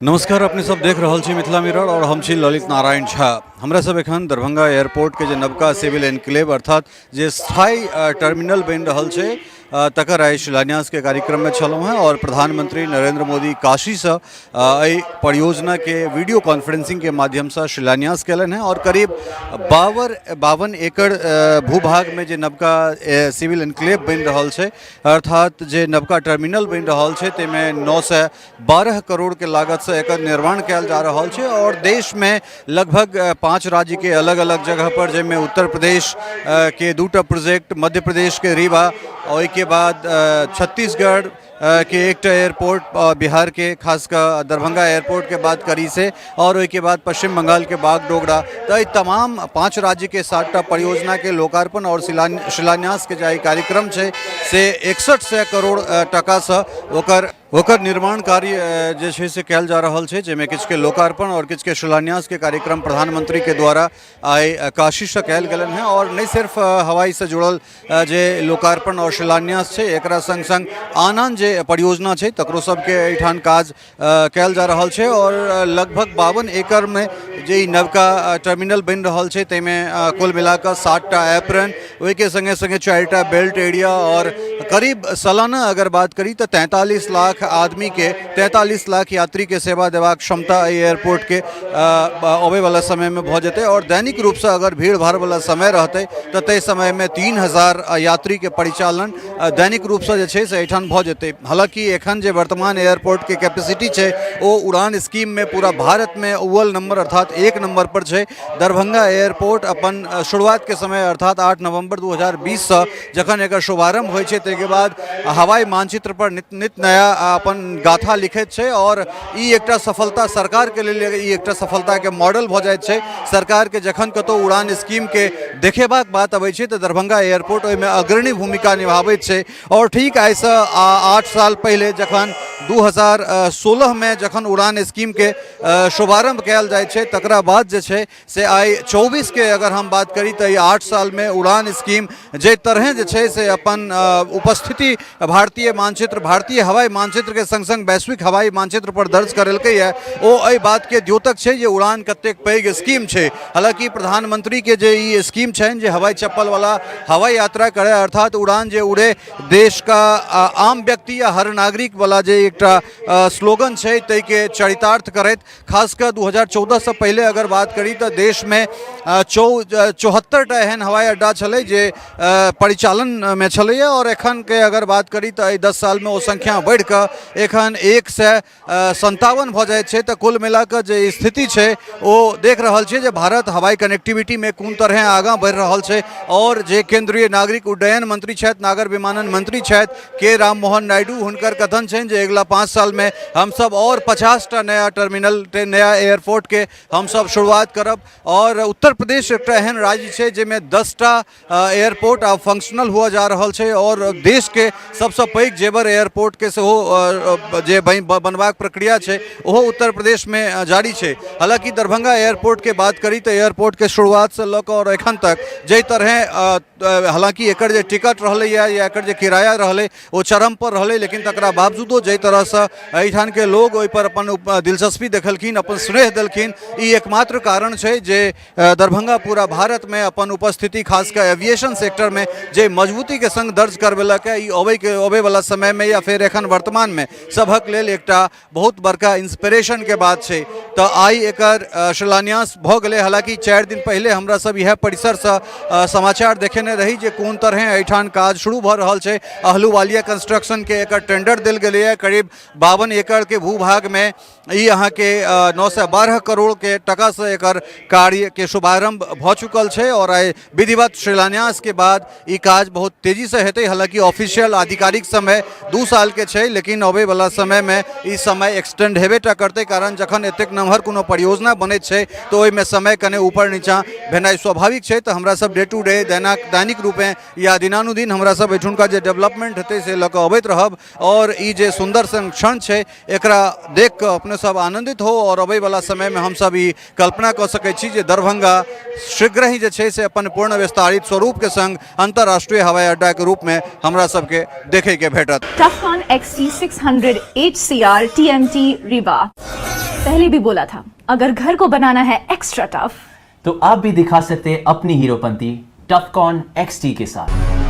नमस्कार, अपने सब देख रहल छी मिथिला मिरर और हम छी ललित नारायण झा। हमरा सब एखन दरभंगा एयरपोर्ट के जे नवका सिविल एनक्लेव अर्थात जे स्थायी टर्मिनल बनि रहल छै, तकर आइ शिलान्यास के कार्यक्रम में छलहुँ हैं और प्रधानमंत्री नरेंद्र मोदी काशी से एहि परियोजना के वीडियो कॉन्फ्रेंसिंग के माध्यम से शिलान्यास कयलनि हैं और करीब 52 एकड़ भूभाग में जे नवका सिविल एनक्लेव बनि रहल छै, अर्थात जे नवका टर्मिनल बनि रहल छै, ताहिमे 912 करोड़ के लागत से एकर निर्माण कयल जा रहल छै और देश में लगभग 5 राज्य के अलग अलग जगह पर, जाहिमे उत्तर प्रदेश के 2टा प्रोजेक्ट, मध्य प्रदेश के रीवा, ओहिके बाद छत्तीसगढ़ के एकटा एयरपोर्ट, बिहार के खास कऽ दरभंगा एयरपोर्ट के बात करी से, और ओहिके बाद पश्चिम बंगाल के बागडोगरा, तऽ एहि तमाम 5 राज्य के 7टा परियोजना के लोकार्पण और शिलान्यास के जे कार्यक्रम छै से 6100 करोड़ टका से ओकर निर्माण कार्य जे छै से कयल जा रहल छै, जाहिमे किछुके लोकार्पण और किछुके शिलान्यास के कार्यक्रम प्रधानमंत्री के द्वारा आइ काशी से कयल गेलनि हेँ। और नहि सिर्फ हवाई से जुड़ल जे लोकार्पण और शिलान्यास छै, एकरा संग संग आन आन जे परियोजना छै तकरो सबके एहिठाम काज कयल जा रहल छै। और लगभग 52 एकड़मे जे ई नवका टर्मिनल बनि रहल छै ताहिमे कुल मिलाकऽ 7टा एप्रन, ओहिके संगे संगे 4टा बेल्ट एरिया और करीब सालाना अगर बात करी तऽ 43 लाख आदमीके, 43 लाख यात्रीके सेवा देबाक क्षमता एहि एयरपोर्टके अबैवला समयमे भऽ जेतै। और दैनिक रूपसँ अगर भीड़ भाड़वला समय रहतै तऽ ताहि समयमे 3000 यात्रीके परिचालन दैनिक रूपसँ जे छै से एहिठाम भऽ जेतै। हालाँकि एखन जे वर्तमान एयरपोर्टके कैपेसिटी छै ओ उड़ान स्कीममे पूरा भारतमे अव्वल नंबर अर्थात 1 नंबर पर छै। दरभंगा एयरपोर्ट अपन शुरुआतके समय अर्थात 8 नवम्बर 2020 सँ जखन एकर शुभारम्भ होइ छै ताहिके बाद हवाई मानचित्र पर नित नित नया अपन गाथा लिखैत छै और ई एकटा सफलता सरकारके लेल ई एकटा सफलताके मॉडल भऽ जाइत छै। सरकारके जखन कतहु उड़ान स्कीमके देखेबाक बात अबै छै तऽ दरभंगा एयरपोर्ट ओहिमे अग्रणी भूमिका निभाबैत छै। और ठीक आइसँ 8 साल पहिले जखन 2016मे जखन उड़ान स्कीमके शुभारम्भ कयल जाइ छै तकरा बाद जे छै से आइ 24के अगर हम बात करी तऽ 8 सालमे उड़ान स्कीम जाहि तरहें जे छै से अपन उपस्थिति भारतीय मानचित्र, भारतीय हवाई मानचित्रके संग संग वैश्विक हवाई मानचित्र पर दर्ज करेलकैए, ओ एहि बातके द्योतक छै जे उड़ान कतेक पैघ स्कीम छै। हालाँकि प्रधानमंत्रीके जे ई स्कीम छनि जे हवाई चप्पलवला हवाई यात्रा करे अर्थात उड़ान जे उड़े देश का आम व्यक्ति या हर नागरिक वाला जे एकटा स्लोगन छै ताहिके चरितार्थ करैत खास कऽ 2014 सँ पहिले अगर बात करी तऽ देशमे 74टा एहन हवाई अड्डा छलै जे परिचालनमे छलैए और एखनके अगर बात करी तऽ एहि 10 सालमे ओ संख्या बढ़ि कऽ एखन 157 भऽ जाइ छै। तऽ कुल मिलाकऽ जे स्थिति छै ओ देख रहल छियै जे भारत हवाई कनेक्टिविटीमे कोन तरहे आगाँ बढ़ि रहल छै। और जे केंद्रीय नागरिक उड्डयन मंत्री छथि, नागर विमानन मंत्री छथि के राम मोहन नायडू, हुनकर कथन छनि जे अगिला 5 सालमे हमसब और 50टा नया टर्मिनल, नया एयरपोर्टके हमसब शुरुआत करब। और उत्तर प्रदेश एकटा एहन राज्य छै जाहिमे 10टा एयरपोर्ट आब फंक्शनल हुआ जा रहल छै और देशके सबसँ पैघ जेवर एयरपोर्टके सेहो जे बनबाक प्रक्रिया छै ओहो उत्तर प्रदेशमे जारी छै। हालाँकि दरभंगा एयरपोर्टके बात करी तऽ एयरपोर्टके शुरुआतसँ लऽ कऽ आओर एखन तक जाहि तरहें, हालाँकि एकर जे टिकट रहलैए या एकर जे किराया रहलै ओ चरम पर रहलै, लेकिन तकरा बावजूदो जाहि तरहसँ एहिठामके लोग ओहिपर अपन दिलचस्पी देखलखिन, अपन स्नेह देलखिन, ई एकमात्र कारण छै जे दरभंगा पूरा भारतमे अपन उपस्थिति खास कऽ एविएशन सेक्टरमे जे मजबूतीके संग दर्ज करबेलक है, ई अबैवला समयमे या फेर एखन वर्तमानमे सभक लेल एकटा बहुत बड़का इंस्पिरेशनके बात छै। तऽ आइ एकर शिलान्यास भऽ गेलै। हालाँकि 4 दिन पहिले हमरा सब इएह परिसरसँ समाचार देखेने रही जे कोन तरहें एहिठाम काज शुरू भऽ रहल छै। अहलूवालिया कंस्ट्रक्शनके एकर टेंडर देल गेलैए। करीब 52 एकड़के भूभागमे ई अहाँके 912 करोड़के टकासँ एकर कार्यके शुभारम्भ भऽ चुकल छै और आइ विधिवत शिलान्यासके बाद ई काज बहुत तेजीसँ हेतै। हालाँकि ऑफिशियल आधिकारिक समय 2 सालके छै, लेकिन अबैवला समयमे ई समय एक्सटेंड हेबे टा करतै, कारण जखन एतेक नमहर कोनो परियोजना बनैत छै तऽ ओहिमे समय कने ऊपर नीचाँ भेनाइ स्वाभाविक छै। तऽ हमरा सब डे टू डे दैनिक रूपेँ या दिनानुदिन हमरा सब एहिठुनका जे डेवलपमेंट हेतै से लऽ कऽ अबैत रहब और ई जे सुन्दर सन क्षण छै एकरा देख कऽ अपने सब आनन्दित हो और अबैवला समयमे हमसब ई कल्पना कऽ सकै छी जे दरभंगा शीघ्र ही जे छै से अपन पूर्ण विस्तारित स्वरूपके संग अंतर्राष्ट्रीय हवाई अड्डाके रूपमे हमरा सबके देखैके भेटत। Tufcon XT6 600 HCR TMT Rewa. पहले भी बोला था, अगर घर को बनाना है एक्स्ट्रा टफ तो आप भी दिखा सकते हैं अपनी हीरोपंती टफकॉन XT के साथ।